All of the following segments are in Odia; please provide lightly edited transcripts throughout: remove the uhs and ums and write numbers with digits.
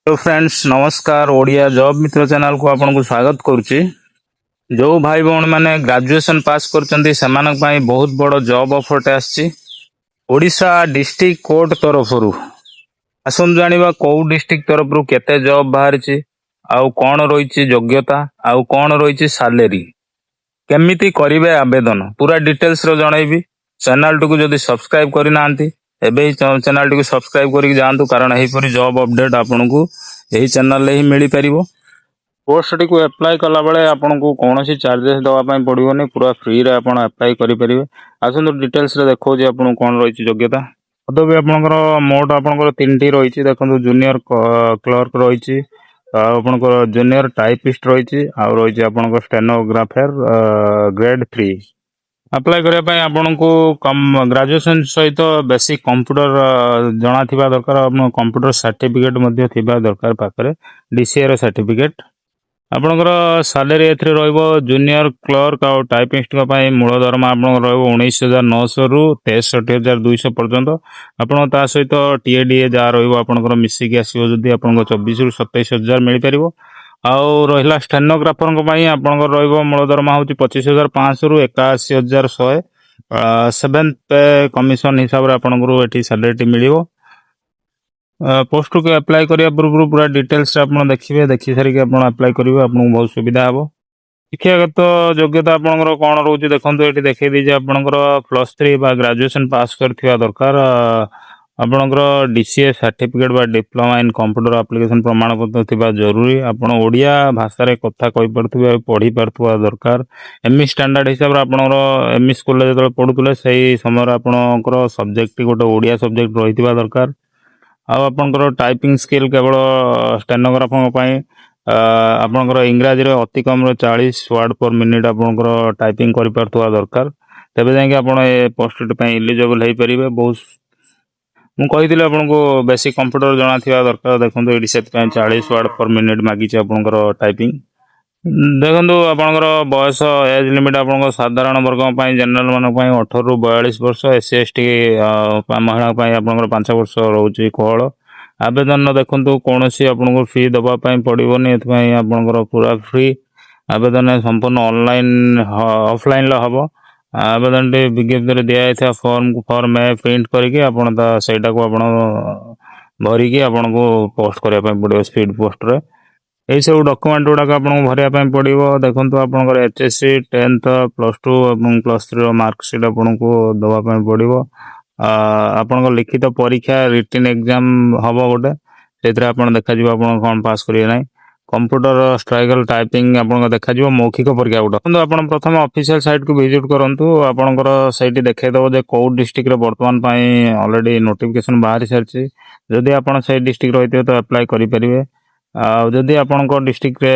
ହ୍ୟାଲୋ ଫ୍ରେଣ୍ଡସ୍, ନମସ୍କାର। ଓଡ଼ିଆ ଜବ୍ ମିତ୍ର ଚ୍ୟାନେଲକୁ ଆପଣଙ୍କୁ ସ୍ୱାଗତ କରୁଛି। ଯେଉଁ ଭାଇ ଭଉଣୀମାନେ ଗ୍ରାଜୁଏସନ୍ ପାସ୍ କରିଛନ୍ତି, ସେମାନଙ୍କ ପାଇଁ ବହୁତ ବଡ଼ ଜବ୍ ଅଫରଟେ ଆସିଛି ଓଡ଼ିଶା ଡିଷ୍ଟ୍ରିକ୍ଟ କୋର୍ଟ ତରଫରୁ। ଆସନ୍ତୁ ଜାଣିବା, କୋଉ ଡିଷ୍ଟ୍ରିକ୍ଟ ତରଫରୁ କେତେ ଜବ୍ ବାହାରିଛି, ଆଉ କ'ଣ ରହିଛି ଯୋଗ୍ୟତା, ଆଉ କ'ଣ ରହିଛି ସାଲେରୀ, କେମିତି କରିବେ ଆବେଦନ, ପୁରା ଡିଟେଲ୍ସରେ ଜଣେଇବି। ଚ୍ୟାନେଲଟିକୁ ଯଦି ସବସ୍କ୍ରାଇବ କରିନାହାନ୍ତି, ଏବେ ହିଁ ଚ୍ୟାନେଲଟିକୁ ସବସ୍କ୍ରାଇବ କରିକି ଯାଆନ୍ତୁ, କାରଣ ଏହିପରି ଜବ୍ ଅପଡେଟ୍ ଆପଣଙ୍କୁ ଏହି ଚ୍ୟାନେଲରେ ହିଁ ମିଳିପାରିବ। ପୋଷ୍ଟଟିକୁ ଆପ୍ଲାଏ କଲାବେଳେ ଆପଣଙ୍କୁ କୌଣସି ଚାର୍ଜେସ୍ ଦେବା ପାଇଁ ପଡ଼ିବନି, ପୁରା ଫ୍ରିରେ ଆପଣ ଆପ୍ଲାଏ କରିପାରିବେ। ଆସନ୍ତୁ, ଡିଟେଲ୍ସରେ ଦେଖାଉଛି ଆପଣଙ୍କୁ କ'ଣ ରହିଛି ଯୋଗ୍ୟତା। ପଦବୀ ଆପଣଙ୍କର ମୋଟ ଆପଣଙ୍କର ତିନିଟି ରହିଛି। ଦେଖନ୍ତୁ, ଜୁନିୟର କ୍ଲର୍କ ରହିଛି, ଆଉ ଆପଣଙ୍କର ଜୁନିୟର ଟାଇପିଷ୍ଟ ରହିଛି, ଆଉ ରହିଛି ଆପଣଙ୍କ ଷ୍ଟେନୋଗ୍ରାଫର ଗ୍ରେଡ୍ 3। ଆପ୍ଲାଏ କରିବା ପାଇଁ ଆପଣଙ୍କୁ ଗ୍ରାଜୁଏସନ୍ ସହିତ ବେସିକ୍ କମ୍ପ୍ୟୁଟର ଜଣା ଥିବା ଦରକାର। ଆପଣ କମ୍ପ୍ୟୁଟର ସାର୍ଟିଫିକେଟ୍ ମଧ୍ୟ ଥିବା ଦରକାର ପାଖରେ, ଡିସିଏର ସାର୍ଟିଫିକେଟ୍। ଆପଣଙ୍କର ସାଲେରୀ ଏଥିରେ ରହିବ, ଜୁନିୟର କ୍ଲର୍କ ଆଉ ଟାଇପିଷ୍ଟଙ୍କ ପାଇଁ ମୂଳ ଦରମା ଆପଣଙ୍କର ରହିବ 19,900ରୁ 63,200 ପର୍ଯ୍ୟନ୍ତ। ଆପଣ ତା ସହିତ ଟିଏ, ଡିଏ ଯାହା ରହିବ ଆପଣଙ୍କର ମିଶିକି ଆସିବ, ଯଦି ଆପଣଙ୍କ 24ରୁ 27 ହଜାର ମିଳିପାରିବ। ଆଉ ରହିଲା ଷ୍ଟେନୋଗ୍ରାଫରଙ୍କ ପାଇଁ ଆପଣଙ୍କର ରହିବ ମୂଳ ଦରମା ହେଉଛି 25,500ରୁ 81,100। ସେଭେନ୍ଥ ପେ କମିଶନ ହିସାବରେ ଆପଣଙ୍କର ଏଠି ସାଲେରୀଟି ମିଳିବ। ପୋଷ୍ଟକୁ ଆପ୍ଲାଏ କରିବା ପୂର୍ବରୁ ପୁରା ଡିଟେଲ୍ସରେ ଆପଣ ଦେଖିବେ। ଦେଖି ସାରିକି ଆପଣ ଆପ୍ଲାଏ କରିବେ, ଆପଣଙ୍କୁ ବହୁତ ସୁବିଧା ହେବ। ଶିକ୍ଷାଗତ ଯୋଗ୍ୟତା ଆପଣଙ୍କର କ'ଣ ରହୁଛି, ଦେଖନ୍ତୁ, ଏଠି ଦେଖେଇ ଦେଇଛି। ଆପଣଙ୍କର +3 ବା ଗ୍ରାଜୁଏସନ୍ ପାସ୍ କରିଥିବା ଦରକାର। ଆପଣଙ୍କର ଡିସିଏ ସାର୍ଟିଫିକେଟ୍ ବା ଡିପ୍ଲୋମା ଇନ୍ କମ୍ପ୍ୟୁଟର ଆପ୍ଲିକେସନ୍ ପ୍ରମାଣପତ୍ର ଥିବା ଜରୁରୀ। ଆପଣ ଓଡ଼ିଆ ଭାଷାରେ କଥା କହିପାରୁଥିବେ ଆଉ ପଢ଼ିପାରୁଥିବା ଦରକାର। ଏମ୍ଇ ଷ୍ଟାଣ୍ଡାର୍ଡ଼ ହିସାବରେ ଆପଣଙ୍କର ଏମ୍ଇ ସ୍କୁଲରେ ଯେତେବେଳେ ପଢ଼ୁଥିଲେ, ସେଇ ସମୟରେ ଆପଣଙ୍କର ସବଜେକ୍ଟ ଗୋଟେ ଓଡ଼ିଆ ସବଜେକ୍ଟ ରହିଥିବା ଦରକାର। ଆଉ ଆପଣଙ୍କର ଟାଇପିଂ ସ୍କିଲ୍ କେବଳ ଷ୍ଟେନୋଗ୍ରାଫରଙ୍କ ପାଇଁ ଆପଣଙ୍କର ଇଂରାଜୀରେ ଅତି କମ୍ରେ 40 ୱାର୍ଡ଼ ପର୍ ମିନିଟ୍ ଆପଣଙ୍କର ଟାଇପିଂ କରିପାରୁଥିବା ଦରକାର। ତେବେ ଯାଇକି ଆପଣ ଏ ପୋଷ୍ଟଟି ପାଇଁ ଇଲିଜିବଲ୍ ହେଇପାରିବେ। ବହୁତ ମୁଁ କହିଥିଲି ଆପଣଙ୍କୁ, ବେସିକ୍ କମ୍ପ୍ୟୁଟର ଜଣା ଥିବା ଦରକାର। ଦେଖନ୍ତୁ, ଏଇଠି ସେଥିପାଇଁ 40 ୱାର୍ଡ଼ ପର୍ ମିନିଟ୍ ମାଗିଛି ଆପଣଙ୍କର ଟାଇପିଂ। ଦେଖନ୍ତୁ, ଆପଣଙ୍କର ବୟସ ଏଜ୍ ଲିମିଟ୍ ଆପଣଙ୍କ ସାଧାରଣ ବର୍ଗଙ୍କ ପାଇଁ, ଜେନେରାଲ ମାନଙ୍କ ପାଇଁ 18ରୁ 42 ବର୍ଷ। ଏସ୍ ସି, ଏସ୍ ଟି ମହିଳାଙ୍କ ପାଇଁ ଆପଣଙ୍କର 5 ବର୍ଷ ରହୁଛି କୋହଳ। ଆବେଦନ ଦେଖନ୍ତୁ, କୌଣସି ଆପଣଙ୍କୁ ଫି ଦେବା ପାଇଁ ପଡ଼ିବନି। ଏଥିପାଇଁ ଆପଣଙ୍କର ପୁରା ଫ୍ରି। ଆବେଦନ ସମ୍ପୂର୍ଣ୍ଣ ଅନଲାଇନ୍ ଅଫଲାଇନ୍ରେ ହେବ। ଆବେଦନଟି ବିଜ୍ଞପ୍ତିରେ ଦିଆଯାଇଥିବା ଫର୍ମକୁ ଫର୍ମ ଏ ପ୍ରିଣ୍ଟ କରିକି ଆପଣ ତା ସେଇଟାକୁ ଆପଣ ଭରିକି ଆପଣଙ୍କୁ ପୋଷ୍ଟ କରିବା ପାଇଁ ପଡ଼ିବ ସ୍ପିଡ୍ ପୋଷ୍ଟରେ। ଏଇସବୁ ଡକୁମେଣ୍ଟ ଗୁଡ଼ାକ ଆପଣଙ୍କୁ ଭରିବା ପାଇଁ ପଡ଼ିବ। ଦେଖନ୍ତୁ, ଆପଣଙ୍କର ଏଚ୍ ଏସ୍ ସି, 10th, +2 ଏବଂ +3ର ମାର୍କସିଟ୍ ଆପଣଙ୍କୁ ଦେବା ପାଇଁ ପଡ଼ିବ। ଆପଣଙ୍କ ଲିଖିତ ପରୀକ୍ଷା, ରିଟିନ୍ ଏକ୍ଜାମ୍ ହେବ ଗୋଟେ, ସେଇଥିରେ ଆପଣ ଦେଖାଯିବ ଆପଣ କ'ଣ ପାସ୍ କରିବେ ନାହିଁ। କମ୍ପ୍ୟୁଟର ଷ୍ଟ୍ରାଇଗଲ ଟାଇପିଂ ଆପଣଙ୍କ ଦେଖାଯିବ, ମୌଖିକ ପରୀକ୍ଷା ଗୋଟେ। ଦେଖନ୍ତୁ, ଆପଣ ପ୍ରଥମେ ଅଫିସିଆଲ ସାଇଟ୍କୁ ଭିଜିଟ୍ କରନ୍ତୁ। ଆପଣଙ୍କର ସେଇଠି ଦେଖେଇଦେବ ଯେ କୋଉ ଡିଷ୍ଟ୍ରିକ୍ଟରେ ବର୍ତ୍ତମାନ ପାଇଁ ଅଲରେଡ଼ି ନୋଟିଫିକେସନ୍ ବାହାରି ସାରିଛି। ଯଦି ଆପଣ ସେଇ ଡିଷ୍ଟ୍ରିକ୍ଟ ରହିଥିବେ ତ ଆପ୍ଲାଏ କରିପାରିବେ। ଆଉ ଯଦି ଆପଣଙ୍କ ଡିଷ୍ଟ୍ରିକ୍ଟରେ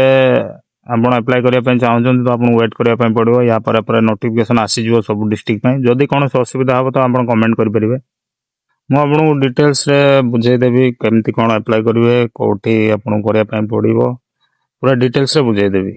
ଆପଣ ଆପ୍ଲାଏ କରିବା ପାଇଁ ଚାହୁଁଛନ୍ତି, ତ ଆପଣଙ୍କୁ ୱେଟ୍ କରିବା ପାଇଁ ପଡ଼ିବ। ୟା ପରେ ପରେ ନୋଟିଫିକେସନ୍ ଆସିଯିବ ସବୁ ଡିଷ୍ଟ୍ରିକ୍ଟ ପାଇଁ। ଯଦି କୌଣସି ଅସୁବିଧା ହେବ ତ ଆପଣ କମେଣ୍ଟ କରିପାରିବେ। ମୁଁ ଆପଣଙ୍କୁ ଡିଟେଲ୍ସରେ ବୁଝେଇଦେବି, କେମିତି କ'ଣ ଆପ୍ଲାଏ କରିବେ, କେଉଁଠି ଆପଣଙ୍କୁ କରିବା ପାଇଁ ପଡ଼ିବ, ପୁରା ଡିଟେଲ୍ସରେ ବୁଝେଇଦେବି।